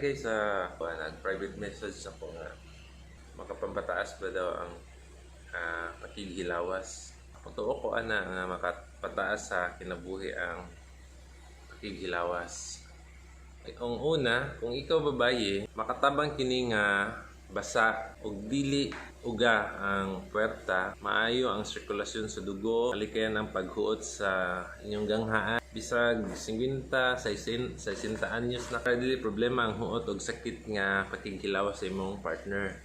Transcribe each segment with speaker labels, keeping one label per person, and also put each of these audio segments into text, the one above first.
Speaker 1: Guys, sa nag private message ako nga makapampataas ba daw ang pakighilawas. Totoo ko ana nga makapataas sa kinabuhi ang pakighilawas. Ang una, kung ikaw babaye, makatabang kini nga basa og dili uga ang puwerta, maayo ang sirkulasyon sa dugo, malikayan ang paghuot sa inyong ganghaan. Bisag 50, 60, 60 anyos na ka, dili problema ang huot og sakit nga pakighilawas sa imong partner.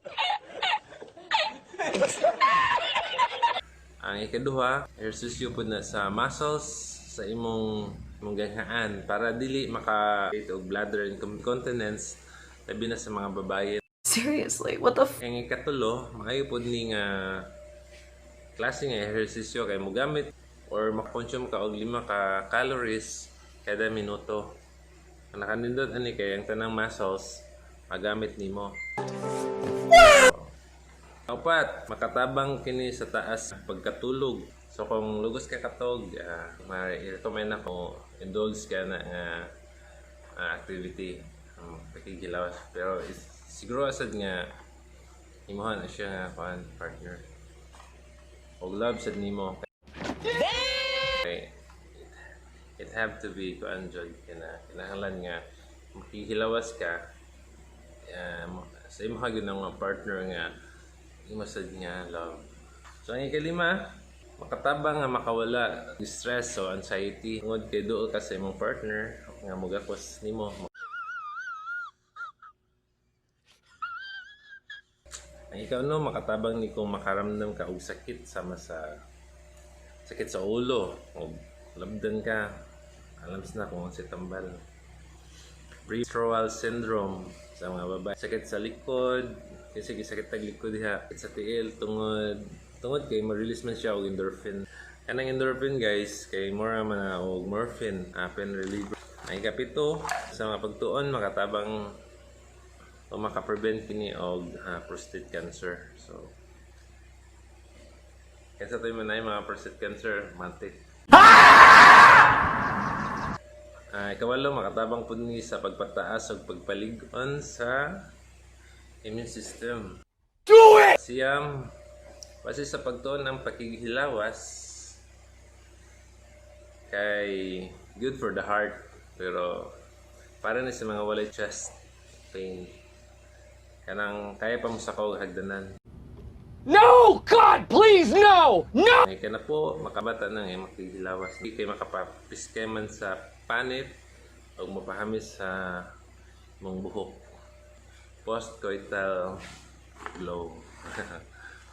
Speaker 1: Ang ikaduha, ehersisyo pud na sa muscles sa imong ganghaan para dili maka og bladder incontinence, labi na sa mga babaye.
Speaker 2: Seriously, what the f-
Speaker 1: Ang ikatulo, maayo pud ni nga klase nga ehersisyo kay mogamit or makonsume ka og 5 ka calories kada minuto. Ang nakanindot ani kay ang tanang muscles magamit nimo. Upat, makatabang kini sa taas pagkatulog. So kung lugos ka katog, ma-recommend ako indulge ka na nga activity, pakikilawas. Pero siguro asad nga imuha na siya nga kuan partner. Og love sad nimo. Kay it have to be kuan jud, kinahanglan nga makihilawas ka sa imuha gyud nga partner nga imo sad nga love. So ang ikalima, makatabang nga makawala stress o anxiety tungod kay duol ka sa imong partner nga mugakos nimo. Ang ikaw no, makatabang ni kung makaramdam ka og sakit sama sa sakit sa ulo o labdan ka, alam na kung si tambal. Premenstrual syndrome sa mga babae, sakit sa likod kasi sakit tag likod diha, sakit sa tiil tungod kay ma-release man siya og endorphin. Kanang endorphin, guys, kay mura man na og morphine, pain reliever. Ang ikapito, sa mga pagtuon, makatabang o maka-prevent kini og prostate cancer. So kinsa to'y man ay mga prostate cancer, matik. Ikawalo, makatabang pud ni sa pagpataas og pagpalig-on sa immune system.
Speaker 3: Do it!
Speaker 1: Siyam, base sa pagtuon ang pakighilawas kay good for the heart, pero para ni sa mga walay chest pain, kanang kaya pa mo sa og hagdanan.
Speaker 3: No! God, please, no! No!
Speaker 1: Ay ka na po, makabata na nga makighilawas. Di kay makapapiskay man sa panit o mapahamis sa mong buhok. Post-coital glow.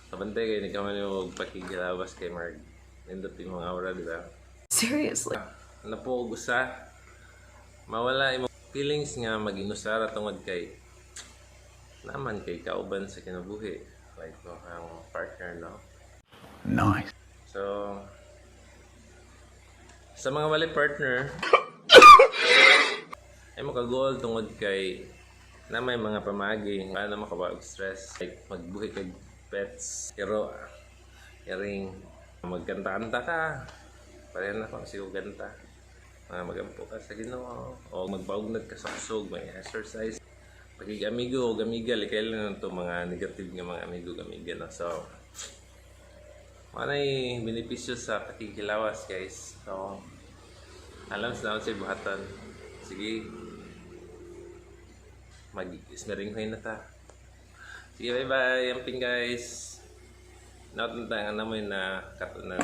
Speaker 1: Kabantay kayo, ni man yung pakighilawas kay Marg. Nindot yung mga aura, di ba?
Speaker 2: Seriously.
Speaker 1: Ano po, og usa, mawala imong feelings nga mag-inusara tungod kay naman kay kauban sa kinabuhi. Like, no, ang partner, no?
Speaker 4: Nice.
Speaker 1: So, sa mga wali partner, ay makagoal tungod kay na may mga pamagi paano makawa og stress. Like, magbuhi kag pets, pero iring magkanta-kanta ka. Pareho na kung sigo ganta. Magampo ka sa Ginoo o magpaugnad ka sa kusog, may exercise. Pagig-amigo o amiga, likay lang to mga negative nga mga amigo ug amiga, no? So, manay benepisyo sa pakikilawas, guys. So, alam sa naman sa buhatan. Sige, mag-ismeringhoy na ta. Sige, bye-bye. Amping, guys. Naot na tayo nga namoy na katunan.